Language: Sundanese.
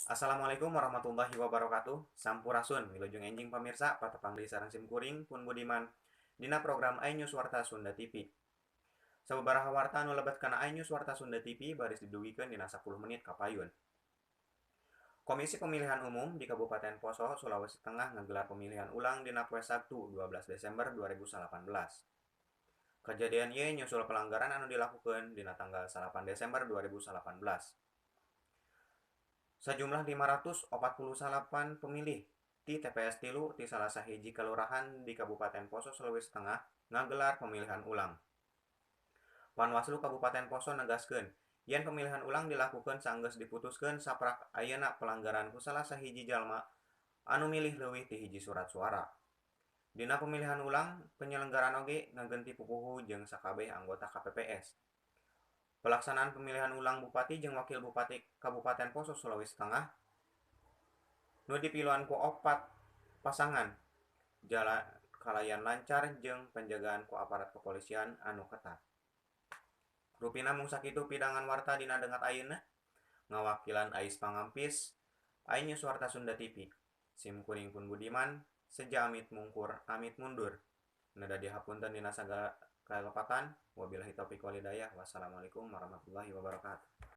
Assalamualaikum warahmatullahi wabarakatuh. Sampurasun, wilujeng enjing pamirsa, patepang deui sareng sim kuring Pun Budiman dina program iNews Warta Sunda TV. Sababaraha warta anu lebet kana iNews Warta Sunda TV baris didugikeun dina 10 menit kapayun. Komisi Pemilihan Umum di Kabupaten Poso, Sulawesi Tengah ngegelar pemilihan ulang dina poe Sabtu 12 Desember 2018. Kejadian ieu nyusul pelanggaran anu dilakukeun dina tanggal 8 Desember 2018. Sajumlah 548 pemilih ti TPS 3 ti salah sahiji kelurahan di Kabupaten Poso, Sulawesi Tengah ngagelar pemilihan ulang. Panwaslu Kabupaten Poso negaskeun yen pemilihan ulang dilakukeun sanggeus diputuskeun saprak ayeuna pelanggaran ku salah sahiji jalma anu milih leuwih ti hiji surat suara. Dina pemilihan ulang, penyelenggaraan oge ngagenti pupuhu jeung sakabeh anggota KPPS. Pelaksanaan pemilihan ulang bupati jeung wakil bupati Kabupaten Poso, Sulawesi Tengah nu dipiluan ku 4 pasangan jalan kalayan lancar jeung penjagaan ku aparat kepolisian anu ketat. Rupina mung sakitu pidangan warta dina dengat ayeuna. Ngawakilan Ais Pangampis, iNews Warta Sunda TV. Sim kuring Pun Budiman, seja amit mungkur, amit mundur. Neda dihapunten dina sagala kalepatan. Wabillahi taufiq walhidayah. Wassalamualaikum warahmatullahi wabarakatuh.